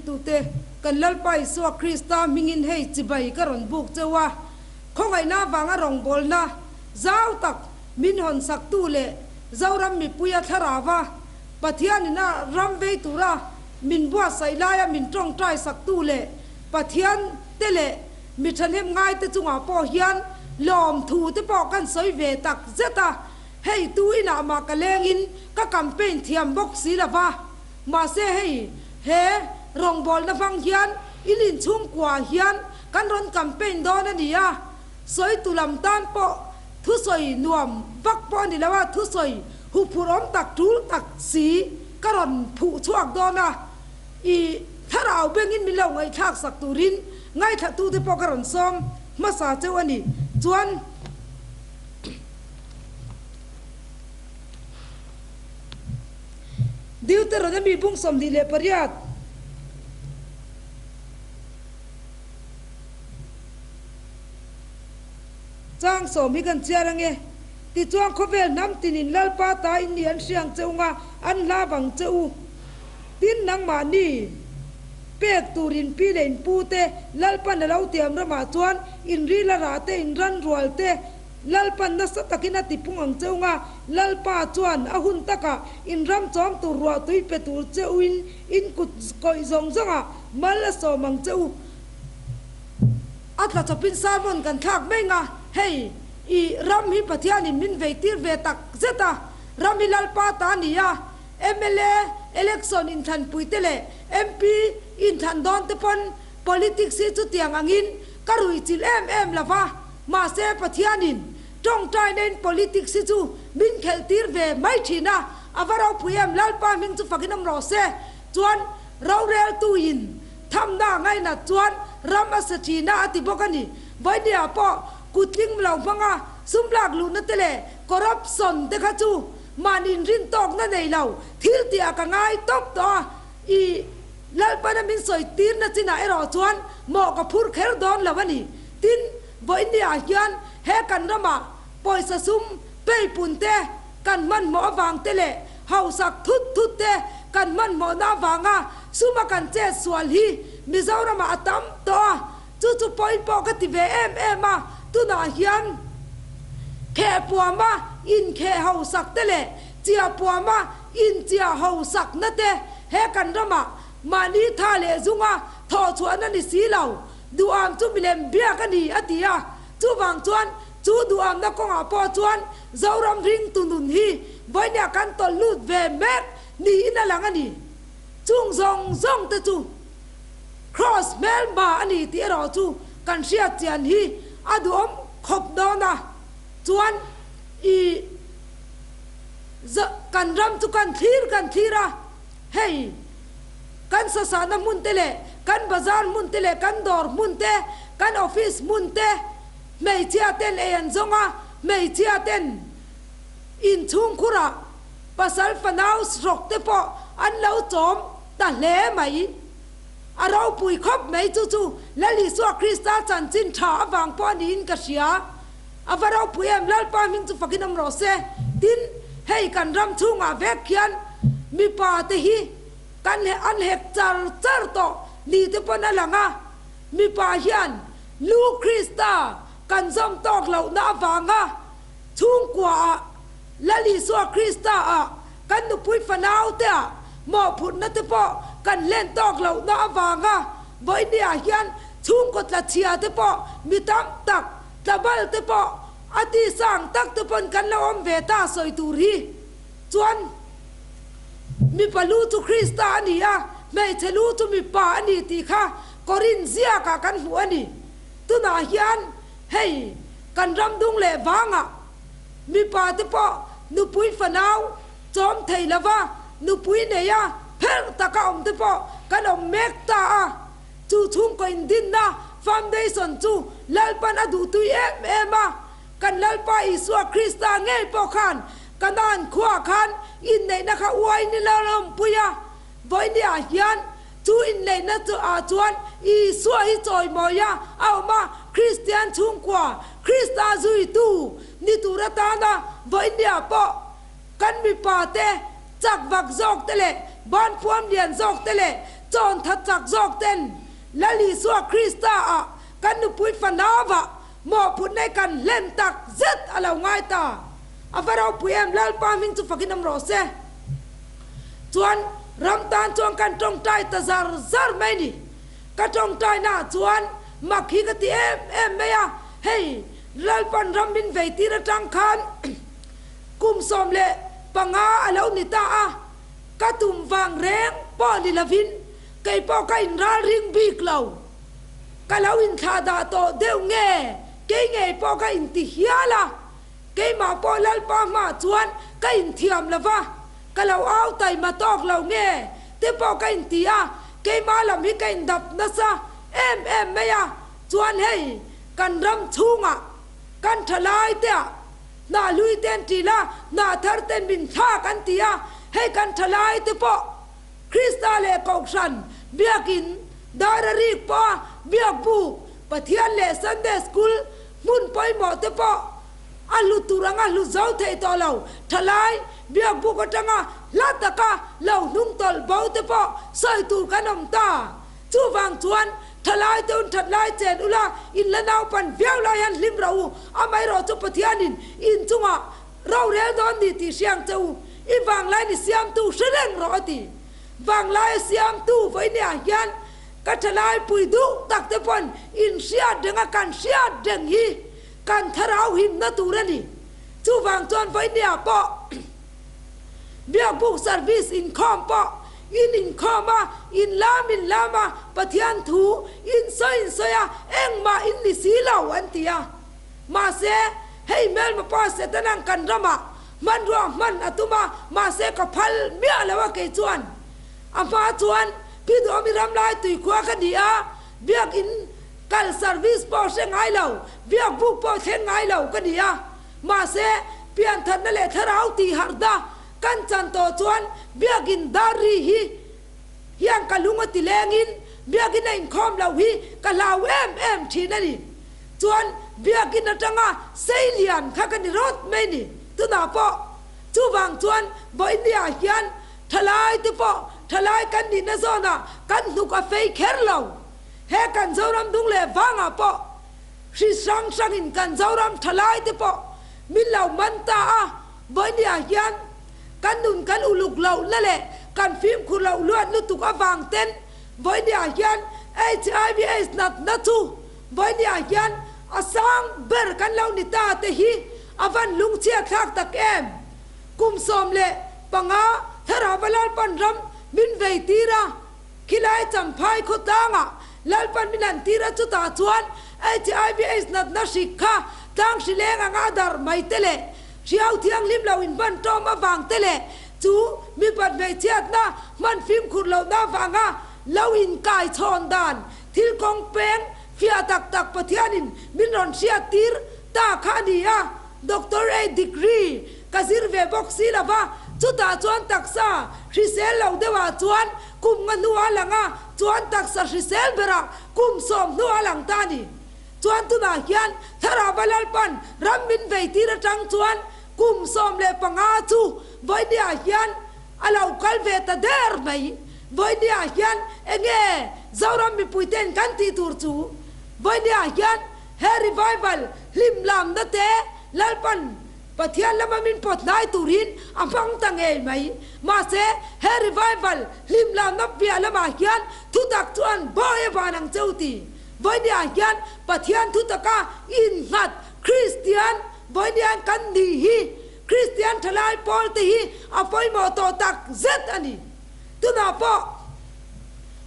thlirtute, kan Lalpa Isua Krista hmingin hei chibai ka rawn buk cheu a, khawngaihna avanga rawngbawlna zau tak min hawn saktu leh Zoram mipuia thlarauva Pathianin a ram vei tura min buatsaih laia min tawngtai saktu leh Pathian te leh mi thahnem ngaite chungah pawh hian lawmthu te pawh kan sawi ve tak zet a. Hei tu inah mah ka lengin ka campaign thiam bawk si lo va, mahse hei he rawngbawlna hmang hian i linchhungkuaah hian kan rawn campaign dawn a ni a, sawi tu lam tan pawh thusawi nuam vak pawh a ni lo a, thusawi huphurh awm tak tul tak si ka rawn phuh chhuak dawn a, i thlarau bengin min lo ngaihthlak sak turin ngaithlatute pawh ka rawn sawm hmasa cheu a ni. Chuan. Deuteronomy bung 28 chang sawm hi kan chiar ange. Tichuan khawvel hnam tinin Lalpa ta in ni an hriang che unga an hla vang che u. Tin nangmahni pek tur in pi leh in pu te Lalpan a lo tiam ramah chuan in ril a rah te in ran rual te Lalpan nasa takin a ti pung ang cheu nga, Lalpa chuan a hun takah in ram chawm tur ruah tui pe tur che uin in kut kawih zawng zawngah mal a sawm ang che u. A tla chawpin sermon kan thlak mai nga, hei i ram hi Pathianin min vei tir ve tak zet a, ram hi Lalpa ta a ni a, mla election inthlanpui te leh MP inthlan dawn te pawn politics hi chutiang angin ka ruihchilh em em lo va. Mahse Pathianin tawngtainain politics hi chu min khelh tir ve mai thin a, a va ropui em, Lalpa hming chu fakin awm rawh se. Chuan roreltuin thamna a ngainat chuan ram a sa thin a, a ti bawk a ni. Vawinia pawh kutling lo hmanga sum lak luhna te leh corruption te kha chu mahni inrin tawkna nei lo thil tih ah ka ngai tawp tawh a, i Lalpana min sawi tirna chinah erawh chuan mawh ka phur kher dawn lo a ni. Tin, vawinia hian he kan ramah pawisa sum peipun te kan hmanhmawh avang te leh hausak thut thut te kan hmanhmawhna avanga suma kan chet sual hi Mizoramah a tam tawh a, chu chu pawi pawh ka ti ve em em a, tunah hian khehpuama inkheh hausak te leh chiahpuama inchiah hausakna te he kan ramah mahni tha leh zunga thawhchhuahna ni si lo. Duham chu milem biak a ni, a ti a. Chuvang chuan chu duhamna kawngah pawh chuan Zoram ringtu nun hi vawinia kan tawlh lut ve mek niin a lang a ni. Chung zawng zawng te chu Kraws hmelma a ni tih erawh chu kan hriat chian hi a duhawm khawp dawn a. Chuan i kan ram chu kan thlir kan thlir a, hei. Kan sasahna hmun te leh kan bazar hmun te leh kan dawr hmun te, kan office hmun te hmeichhia ten ei an zawng a, hmeichhia ten inchhungkhurah pasal fanau rawk te pawh an lo chawm ta hle mai. A ropui khawp mai chu chu Lal Isua Krista chanchin tha avang pawh a niin ka hria. A va ropui em, Lalpa hming chu fakin awm rawh se. Tin, hei kan ram chhungah vek hian mipa te hi kan an hek char char tawh ni te pawn a lang a. Mipa hian Lu Krista kan zawm tawk lohna avanga chhungkuaah Lal Isua Krista ah kan nupui fanau te ah mawhphurhna te pawh kan hlen tawk lohna avanga vawinia hian chhungkaw tla chhia te pawh mi tam tak Tlabal te pawh a ti sang tak te pawn kan lo awm ve ta sawi tur hi chuan mipa lu chu Krista a ni a, hmeichhe lu chu mipa a ni tih kha Korin ziakah kan hmuh a ni. Tunah hian hei kan ram dung leh vangah mipa te pawh nupui fanau chawm thei lova nupui neia pherh taka awm te pawh kan awm mek ta a. Chu chhungkaw indinna foundation chu Lalpan a duhtui em em a, kan Lalpa Isua Krista ngei pawh khan Kanaan khuaah khan inneihna kha uai ni lo lawmpui a, vawinia hian chu inneihna chu ah chuan Isua hi chawimawi a a awm a, Kristian chhungkua Krista zuitu ni tur atana vawinia pawh kan mipa te chak vak zawk te leh banpuam lian zawk te leh. Chawn that chak zawk ten Lal Isua Krista ah kan nupui fanau ah mawhphurh nei kan hlen tak zet a lo ngai ta. A va ropui em Lalpa hming chu fakin awm rawh se. Chuan ram tan chuan kan tawngtai ta zar zar mai ni. Ka tawngtai naah chuan mak hi ka ti em em mai a, hei Lalpan ram min vei tir atang khan kum 15 a lo ni ta a, ka tum vang reng pawh ni lovin kei pawh ka inral ring bik lo. Ka lo inthlah dah tawh deuh nge kei ngei pawh ka inti hial a, keimah pawh Lalpa hmaah chuan ka inthiam lo va, ka lo au taima tawk lo nge te pawh ka inti a, keimah lam hi ka indap nasa em em mai a, chuan hei kan ram chhungah kan thalai te ah hnah hlui te an ṭil a, hnah thar ten min thlak an ti a, hei kan thalai te pawh Krista leh Kohhran biakin dar a rik pawh a biak buk Pathian leh Sunday School hmun pawimawh te pawh a hlu tur anga hlu zo thei tawh lo. Thalai biak buk atanga hla taka lo hnung tawlh bo te pawh sawi tur kan awm ta. Chuvang chuan thalai te un that lai chen ula in la naupan viau lai hian hlim rawh u, amaherawh chu Pathianin in chungah Rorel dawn ni tih hriang che u, i vanglai ni siamtu hre reng rawh a ti. Vanglai a siamtu vawinia hian ka thalai pui duh tak te pawn in hriat reng a kan hriat reng hi kan thlarau himna tur a ni. Chuvang chuan vawinia pawh Biakbuk service inkhawm pawh in inkhawm a, in lam in lam a, Pathian thu in sawi in sawi a, engmah in ni si lo an ti a. Mahse, hei hmelma pa Setana'n kan ramah hmanrua hman a tum a, mahse ka phal miah lo a kei chuan. A hma chuan Pi Duhawmi ramlai tuikhua ka ni a, biakin kal service pawh hre ngai lo, biak buk pawh thleng ngai lo ka ni a. Mahse, pianthatna leh thlarau tihharhna kan chan tawh chuan biakin dar ri hi hian ka lung a ti lengin biakin a inkhawm loh hi ka hlau em em thin a ni. Chuan biakin atanga sei lian kha ka ni rawt mai ni tunah pawh. Chuvang chuan vawinia hian thalai te pawh thalai kan nihna zawnah kan hnuk a fei kher lo. He kan Zoram dung leh vangah pawh hri hrang hrangin kan Zoram thalai te pawh min lo man ta a, vawinia hian kan nun kan uluk lohna leh kan fimkhur loh luat lutuk avang ten vawinia hian HIV AIDS natna chu Vawinia hian a sang ber kan lo ni ta te hi a van lungchhiat thlak tak em? Kum 15 Thlarauva Lalpan ram min vei tir a, khilai Champhai khawtlangah Lalpan min han tir a chutah chuan HIV AIDS natna hrik kha tlang hri leng anga a darh mai te leh hriau thianghlim lo inhman tawm avang te leh chu mipat hmeichhiatna hman fimkhur lohna avanga lo inkai chhawn dan Thil kawng peng fiah tak tak Pathianin min rawn hriat tir ta kha a ni a, Doctor A degree ka zir ve bawk si lo va, chutah chuan taksa hrisel lo deuhah chuan kum nga hnuah a lang a, chuan taksa hrisel berah kum 10 hnuah a lang ta a ni. Chuan tunah hian Thlarauva Lalpan ram min vei tir atang chuan kum 15 chu vawinia hian A lo kal ve ta der mai. Vawinia hian enge Zoram mipui ten kan tih tur chu? Vawinia hian he revival hlim lamna te Lalpan Pathian lama min pawt hnai turin a hmang ta ngei mai. Mahse he revival hlim lamna piah lamah hian thutak chuan bawi a van ang cheu ti. Vawinia hian Pathian thutaka innghat Kristian vawinia kan nih hi Kristian thalai pawl te hi a pawimawh tawh tak zet a ni. Tunah pawh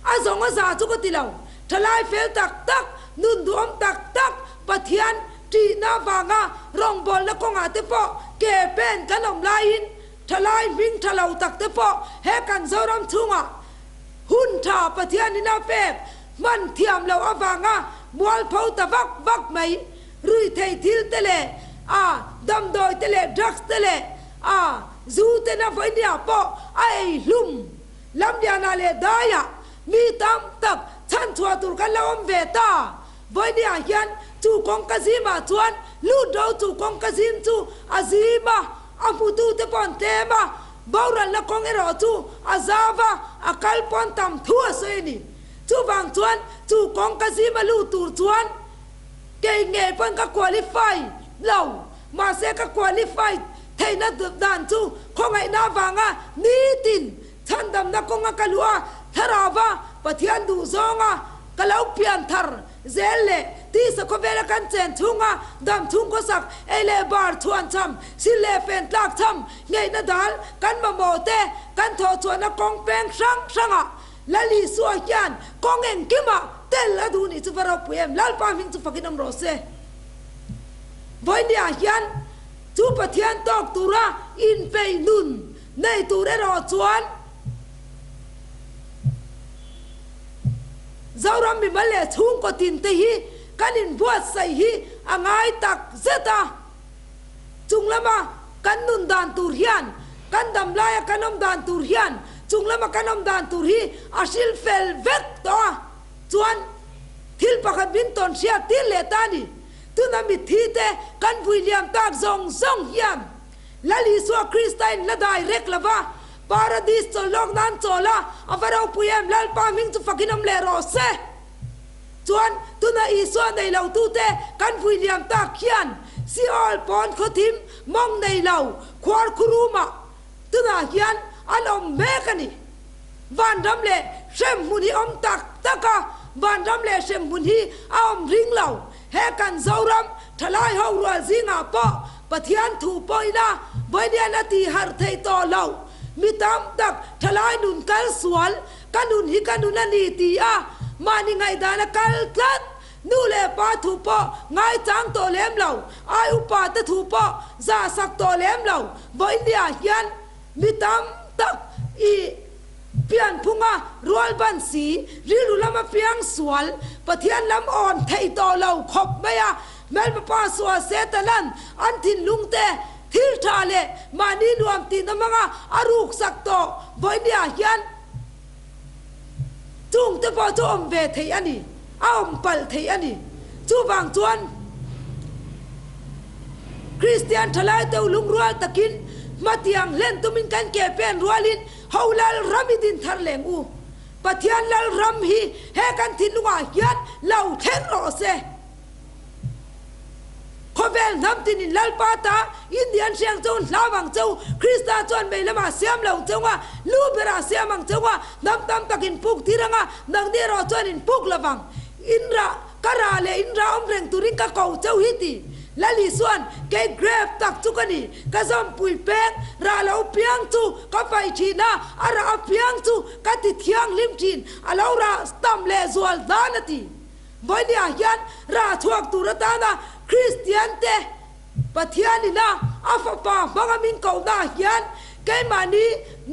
a zawng a za chu ka ti lo. Thalai fel tak tak, nun duhawm tak tak, Pathian ṭihna avanga rawngbawlna kawngah te pawh ke pen kan awm laiin thalai hming ṭha lo tak te pawh he kan Zoram chhungah hun ṭha Pathianin a pek hman thiam loh avanga mualpho ta vak vak mai. Ruithei thil te leh a damdawi te leh drugs te leh a zu te na vawinia pawh a ei hlum lamlianah leh daiah mi tam tak chhan chhuah tur kan lo awm ve ta. Vawinia hian chu kawngka zimah chuan lut ro chu kawngka zim chu a zim a, a hmutu te pawh an tlem a. Boralna kawng erawh chu a zau a, a kal pawn tam thu a sawi a ni. Chuvang chuan chu kawng ka zim a lut tur chuan kei ngei pawn ka qualify lo. Mahse ka qualify theihna dan chu khawngaihna avanga nitin chhandamna kawnga ka luh a, thlarau a Pathian duh zawnga ka lo pian thar zel leh tisa khawvela kan chen chhunga dam chhung khawsak ei leh bar chhuan cham, sil leh fen tlak cham, ngeihna dal kan mamawh te kan thawh chhuahna kawng peng hrang hrangah Lal Isua hian kawng engkimah tel a duh nih chu va ropui em? Lalpa hming chu fakin awm rawh se. Vawinia hian chu Pathian tawk tura inpeih nun nei tur erawh chuan Zoram mimal leh chhungkaw tinte hi kan inbuatsaih hi a ngai tak zet a. Chung lama kan nun dan tur hian, kan dam laia kan awm dan tur hian chung lama kan awm dan tur hi a hril fel vek tawh a, chuan thil pakhat min tawn hriat tir leh ta a ni. Tuna mitthi te kan vui liam tak zawng zawng hian Lal Isua Krista in la dai rek lo va, Paradis chawl lawk nan chawl a, a va ropui em, Lalpa hming chu fakin awm leh rawh se. Chuan tuna Isua nei lo tute kan vui liam tak hian Seol pawn khawthim mawng nei lo khuar khurumah tunah hian an awm mek a ni. Vanram leh hremhmun hi awm tak tak a, vanram leh hremhmun hi a awm ring lo. He kan Zoram thalai ho rual zingah pawh Pathian thu pawhina Vawiin a tih harh theih tawh loh. Mi tam tak thalai nun kal sual Ka nun hi ka nun a ni ti a, mahni ngaihdana kal tlat. Nu leh pa thu pawh ngaichang tawh lem lo, ai upa te thu pawh zah sak tawh lem lo. Vawinia hian mi tam tak i pianphunga rual ban si, rilru lama piang sual, Pathian lam awn theih tawh lo khawp mai a, hmelma pa sual Setanan an thinlung te thil tha leh mahni nuam tihna hmanga a ruk sak tawh vawinia hian chung te pawh chu awm ve theih a ni, a awm palh theih a ni. Chuvang chuan Kristian thalai deuh lungrual takin hmatiang hlen tumin kan ke pen rualin ho lal ram i din thar leng u. Pathian lal ram hi he kan thinlungah hian lo thleng rawh se. Khawvel hnam tinin Lalpa ta Indian hriang chu hlau ang cheu, Krista chuan mei lamah siam lo cheu a, lu berah siam ang cheu a, hnam tam tak in puk tir ang a, nangni erawh chuan in puk lo vang. In rah, ka rah leh in rah awm reng turin ka ko cheu hi ti. Lal Isuan, Kei grave tak chu ka ni, ka zawmpui peng, rah lo piang chu ka faih thin a, a rah apiang chu ka ti thianghlim thin, a lo rah tam leh zual dan a ti. Vawinia hian rah chhuak tur atana Kristiante Pathianina a Fapa hmanga min kohna hian keimahni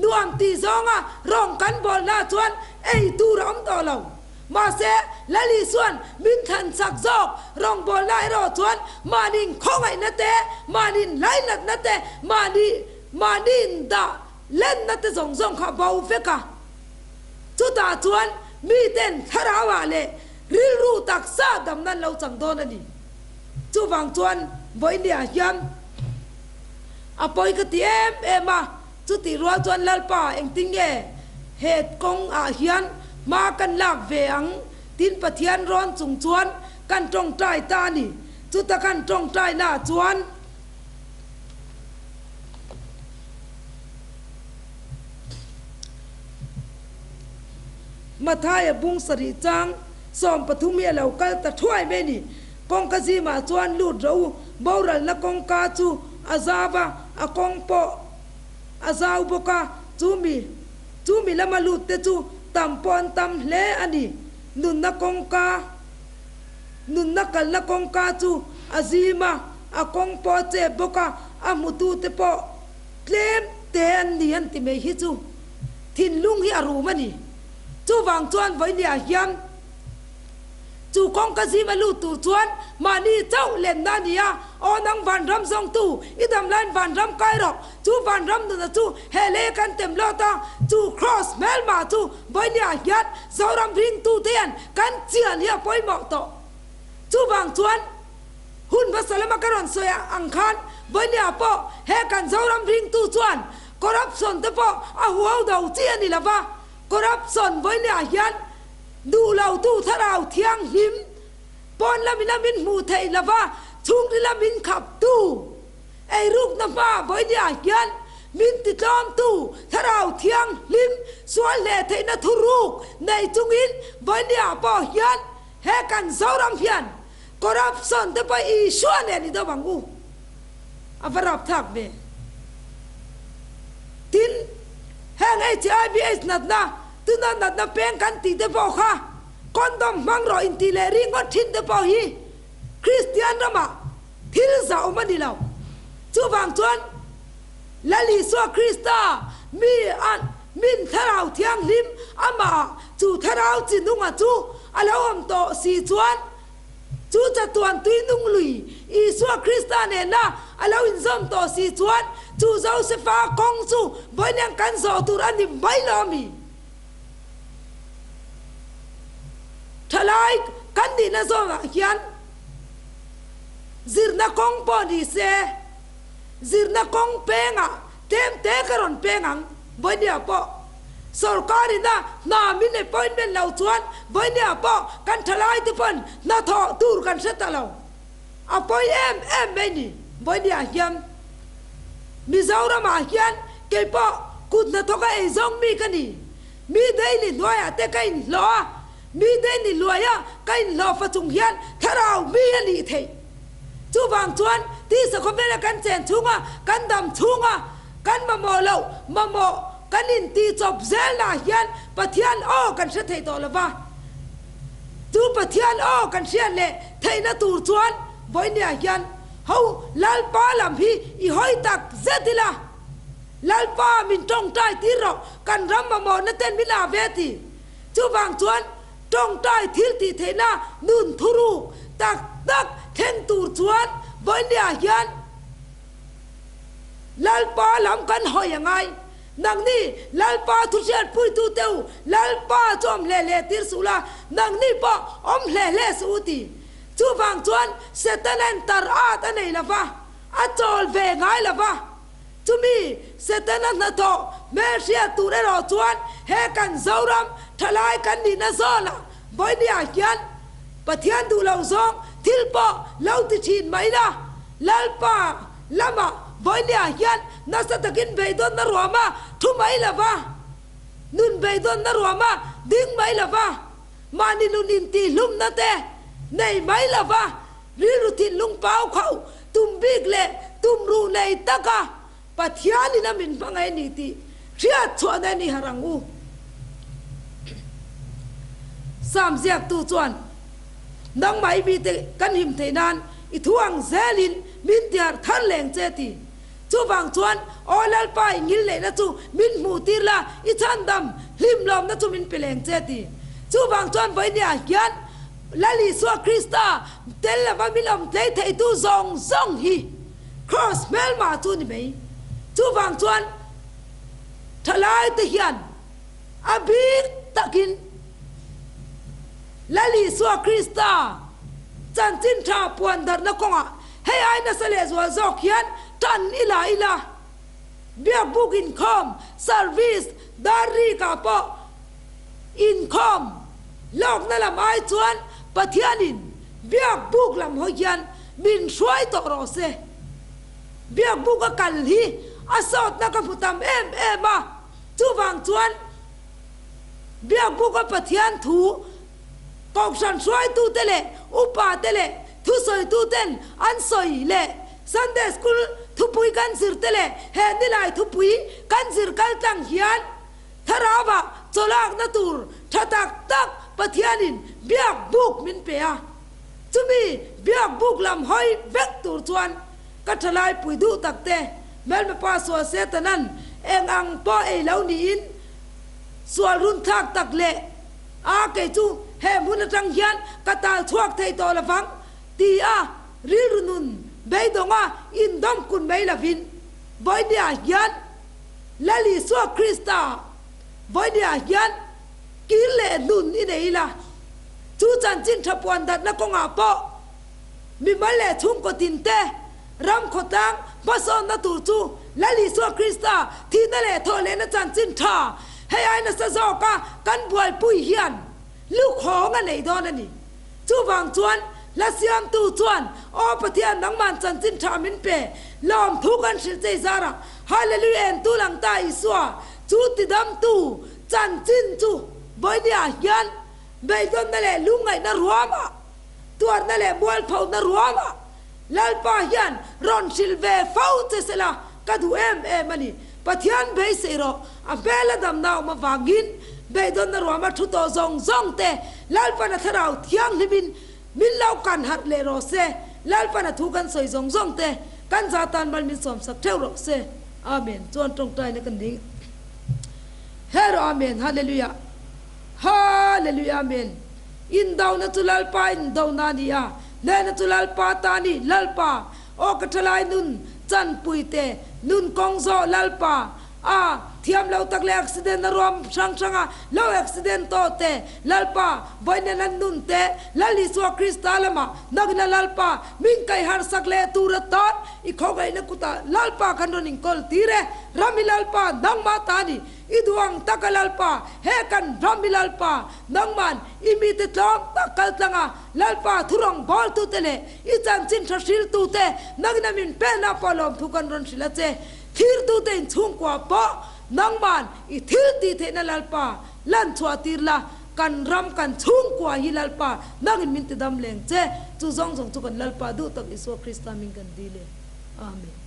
nuam tih zawnga rawng kan bawlna chuan ei tur a awm tawh lo. Mahse, Lal Isuan min thlan chak zawk rawngbawlna erawh chuan mahni khawngaihna te, mahni lainatna te, mahni mahni indah lenna te zawng zawng kha bo vek a. Chutah chuan miten thlarauah leh rilru taksa damna an lo chang dawn a ni. Chuvang chuan vawinia hian a pawi ka ti em em a, chutih rual chuan Lalpa engtin nge he kawng ah hian hma kan lak ve ang tin Pathian rawn chung chuan kan tawngtai ta a ni. Chuta kan tawngtaina ah chuan. Mathaia bung sarih chang 13 hi a lo kal ta thuai mai a ni. Kawngka zimah chuan lut rawh u, boralna kawngka chu a zau a, a kawng pawh a zau bawk a, chumi chumi lama lut te chu tam pawh an tam hle a ni. Nunna kawngka nunna kalna kawngka chu a zim a, a kawng pawh a chep bawk a, a hmutute pawh Tlem te an ni an ti mai hi chu thinlung hi a rum a ni. Chuvang chuan vawinia hian chu kawngka zim a lut tur chuan mahni chauh lenna a ni a, Aw nang vanram zawngtu, i dam laiin vanram kai rawh, chu vanram nuna chu he lei kan tem lawt a, chu kraws hmelma chu vawinia hian Zoram ringtute hian kan chian hi a pawimawh tawh. Chuvang chuan. Hun hmasa lama ka rawn sawi ang khan Vawinia pawh he kan Zoram ringtu chuan Corruption te pawh a huau do chi a ni lo va, corruption vawinia hian duh lo tu thlarau thianghlim pawn lamin a min hmuh theih lo va, chhungrila min khap tu eirukna hma vawinia hian min titlawm tu thlarau thianghlim sual hleh theihna thuruk nei chungin vawinia pawh hian he kan Zoram hian Corruption te pawh Isua nen i do ang u. A va rapthlak ve. Tin, heng HIV AIDS natna, tuna natna peng kan tih te pawh kha condom hmang rawh intih leh ringawt thin te pawh hi Kristian ramah thil zah awm a ni lo. Chuvang chuan Lal Isua Krista mi an min Thlarau Thianghlim amahah chu Thlarau chi nunga chu a lo awm tawh si chuan Chu chatuan tui nung lui Isua Krista nena a lo inzawm tawh si chuan chu Josefa kawng chu vawiin kan zawh tur a ni mai lo a mi? Thalai kan nihna zawngah hian zirna kawng pawh ni se, zirna kawng pengah tlem te ka rawn peng ang vawinia pawh. Sorkar ina hna min appointment lo chuan vawinia pawh kan thalai te pawn hna thawh tur kan hre ta lo. A pawi em em mai ni vawinia hian. Mizoram ah hian kei pawh kut hnathawk a ei zawng mi ka ni. Mi daily hnuaiah te ka inhlawh a, mi daily luaia ka inhlawh fa chung hian thlarau mi a nih theih. Chuvang chuan tisa khawvela kan chen chhunga kan dam chhunga kan mamawh loh mamawh kan intihchawp zelnaah hian Pathian aw kan hre thei tawh lo va. Chu Pathian aw kan hriat leh theihna tur chuan vawinia hian ho Lalpa lam hi i hawi tak zet ila. Lalpa min tawngtai tir rawh kan ram mamawhna ten min ah ve ti. Chuvang chuan Tawngtai thil tih theihna nun thuruk tak tak thleng tur chuan vawinia hian Lalpa lam kan hawi a ngai. Nangni Lalpa thuhriatpuitu te u, Lalpa chu awm hle hle tir suh la, nangni pawh awm hle hle suh u ti. Chuvang chuan Setana'n tar at a nei lo va, a chawl ve ngai lo va. Chumi Setana hnathawh hmelhriat tur erawh chuan he kan Zoram thalai kan nihna zawnah vawinia hian Pathian duh lo zawng thil pawh lo ti thin mai la, Lalpa lamah vawinia hian nasa takin beidawnna ruama thu mai lova, nun beidawnna ruama ding mai lova, mahni nun intihhlumna te nei mai lova, Rilru thinlung pau khauh tum bik leh tum ruh nei taka Pathianin a min hmangaih a ni tih hriat chhuahna a ni har ang u. Psalm ziaktu chuan, Nangmah i mite kan him theih nan i thu ang zelin min tiar thar leng che ti. Chuvang chuan, Aw Lalpa i ngil neihna chu min hmuh tir la, i chhandam hlimlawmna chu min pe leng che ti. Chuvang chuan vawinia hian Lal Isua Krista tel lova min awm tlei theitu zawng zawng hi Kraws hmelma chu ni mai. Chuvang chuan thalaite hian a bik takin Lal Isua Krista chanchin tha puan darhna kawngah hei ai nasa lehzual zawk hian tan ila ila. Biakbuk inkhawm, service, dar rikah pawh Inkhawm lawkna lam ai chuan Pathianin biak buk lam hawi hian min hruai tawh rawh se. Biak buka kal hi a sawtna ka hmu tam em em a, chuvang chuan biak buka Pathian thu Kohhran hruaitute leh upate leh thusawituten an sawi leh Sunday School thupui kan zirte leh he nilai thupui kan zir kal tlang hian Thlarauah chawlakna tur tha tak tak Pathianin biak buk min pe a. Chumi biak buk lam hawi vek tur chuan ka thalai pui duh tak te, hmelma pa sual Setanan eng ang pawh ei lo niin sual run thlak tak leh a kei chu he hmun atang hian ka tal chhuak thei tawh lovang ti a rilru nun beidawnga indawm kun mai lovin vawinia hian Lal Isua Krista vawinia hian kir leh hnun i nei ila, chu chanchin tha puan datna kawngah pawh mimal leh chhungkaw tinte ram khawtlang hmasawnna tur chu Lal Isua Krista thihna leh thawhlehna chanchin tha hei ai nasa zawka kan buaipui hian lukhawng a nei dawn a ni. Chuvang chuan hla siamtu chuan, Aw Pathian, nangman chanchin tha min pe, lawmthu kan hrilh che i zarah, Hallelujah entu lang ta Isua, chu tidamtu chanchin chu vawinia hian beidawnna leh lungngaihna ruamah, tuarna leh mualphona ruamah Lalpa hian rawn hrilh ve fo che sela ka duh em em a ni. Pathian beisei rawh, a hmel a damna awm avangin beidawnna ruama thu tawh zawng zawng te Lalpan a thlarau thianghlimin min lo kan harh leh rawh se. Lalpan a thu kan sawi zawng zawng te kan za tan mal min sawmsak theuh rawh se. Amen. Chuan tawngtaina kan ding her Amen. Hallelujah. Hallelujah. Amen. Indona chu Lalpa indona a ni a, hnehna chu Lalpa ta a ni. Lalpa, aw ka thalai nun chanpui te, nun kawng zawh Lalpa, a thiam lo tak leh accident a ruam hrang hrang a lo accident tawh te, Lalpa, vawiin an nun te, Lal Isua Krista lamah nangin a Lalpa min kaih harsak leh tur atan i khawngaihna kutah Lalpa kan rawn inkawl tir e. Ram i Lalpa, nangmah ta a ni. I duh ang taka Lalpa, he kan ram i Lalpa, nangman i mite tlawm tak kal tlang a, Lalpa thurang bawltute leh i chanchin tha hriltute nangin a min penna pawh lawmthu kan rawn hrilh a che. Thirtute inchhungkua pawh nangman i thil tih theihna Lalpa lan chhuah tir la, kan ram kan chhungkua hi Lalpa nangin min tidam leng che. Chu zawng zawng chu kan Lalpa duh tak Isua Krista min kan dil e. Amen.